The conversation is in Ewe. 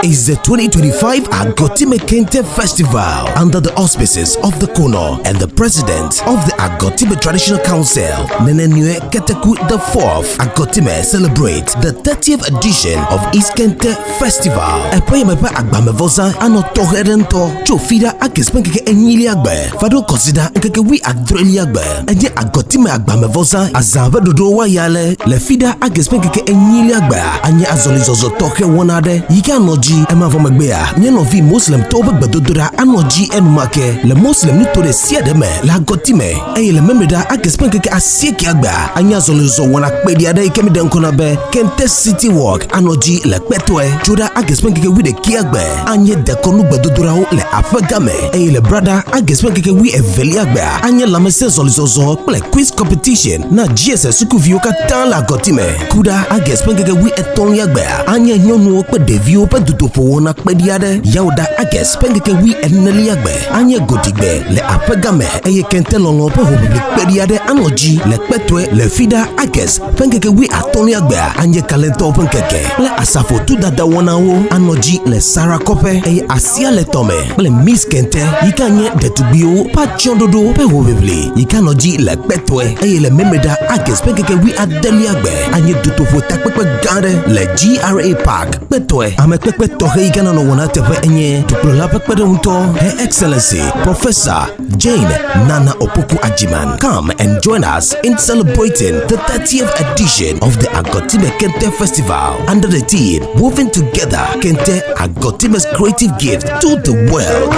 Is the 2025 Agotime Kente Festival under the auspices of the Kono and the President of the Agotime Traditional Council, Nenenue Keteku IV. Agotime celebrates the 30th edition of East Kente Festival. Eƒe yame ƒe agbamevɔza anɔ tɔxɛ ɖe ŋutɔ tso fiɖa August ƒe ŋkeke enyilia gbe va ɖo kɔsiɖa ŋkeke wui adrelia gbe. Enye Agotime agbamevɔza azã ƒe ɖoɖowo woayi ale le fiɖa August ƒe ŋkeke enyilia gbea anye azɔlizɔzɔ tɔxɛ wɔna aɖe yi ke anɔ dzi ema vɔ megbea mía nɔvi moslemtɔwo ƒe gbedodoɖa anɔ dzi enumake le moslem nuto ɖe sia ɖe me le Agotime eye le Memleɖa August ƒe ŋkeke asiekea gbea anye azɔlizɔzɔ wɔna kpeɖi aɖe yi ke mi ɖe ŋkɔ na be Kente City Walk anɔ dzi le kpetɔe tso ɖa August ƒe ŋkeke wuiɖekea gbe anye dekɔnu gbedodoɖawo le aƒe game eye le Brada August ƒe ŋkeke wui evelia gbea anye lãmesẽ zɔlizɔzɔ kple quiz competition na GSS sukuviwo katã le Agotime. Kuɖa August ƒe ŋkeke wui etɔ̃lia gbea anye nyɔnuwo kple ɖeviwo ƒe dutoƒo wɔna kpeɖi aɖe. Yawoɖa August ƒe ŋkeke wui enelia gbe anye goɖigbe le aƒe game eye kente lɔlɔ ƒe hoʋiʋli kpeɖi aɖe anɔ dzi le kpetɔe le fiɖa August ƒe ŋkeke wui atɔ̃lia gbea anye kalẽtɔwo ƒe ŋkeke kple asafo tudada wɔnawo anɔ dzi le Sara kɔƒe eye asia le tɔme kple Miss Kente yi ke anye ɖetugbiwo ƒe atsyɔ̃ɖoɖo ƒe hoʋiʋli yi ke anɔ dzi le kpetɔe eye le Memleɖa August ƒe ŋkeke wui adelia gbe anye dutoƒo takpekpe gã aɖe le GRA Park kpetɔe. Amekpekpe tɔxɛ yi ke nanɔ wɔna teƒe enye dukplɔla ƒe kpeɖeŋutɔ Her Excellency Professor Jane Nana Opoku Ajiman. Come and join us in celebrating the 30th edition of the Agotime Kente Festival under the theme Woven Together Kente, Agotime's Creative Gift to the World.